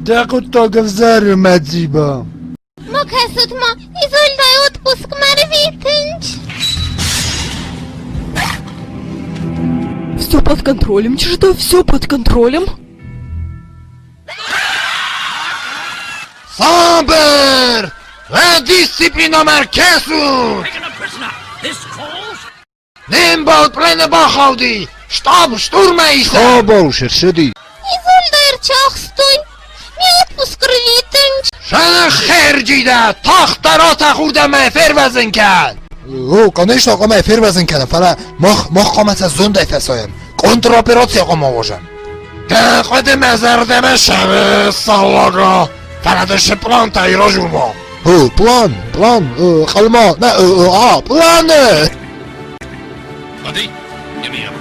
Дӕ хъуыддаг ӕвзӕр у, мӕ дзиба. Ма кӕсут-ма, Изольдӕйы отпускмӕ рвитынч. Все под контролем, чижда, все под контролем. Самбер! Дисциплина кесут! Не мбал плены бахауди! Штаб штурмӕ иса! Хабар ссыди. Изольдӕ ӕрцахстой. Ме отпуск рвитынч. Сӕны херджидӕ, тагъддӕр атӕх уырдӕм ӕй фервӕзын кӕн! О, конечно, хъуамӕ фервӕзын кӕнӕм, фӕлӕ мах, мах хъуамӕ сӕ зондӕй фӕсайӕм. Контропераци хъуамӕ уазӕм. Дӕ хъуыды мӕ зӕрдӕмӕ цӕуы, салага, фӕлӕ ды цы плантӕ ирӕзума? О, план, план, къалма, нӕ, а, планы! Buddy, give me a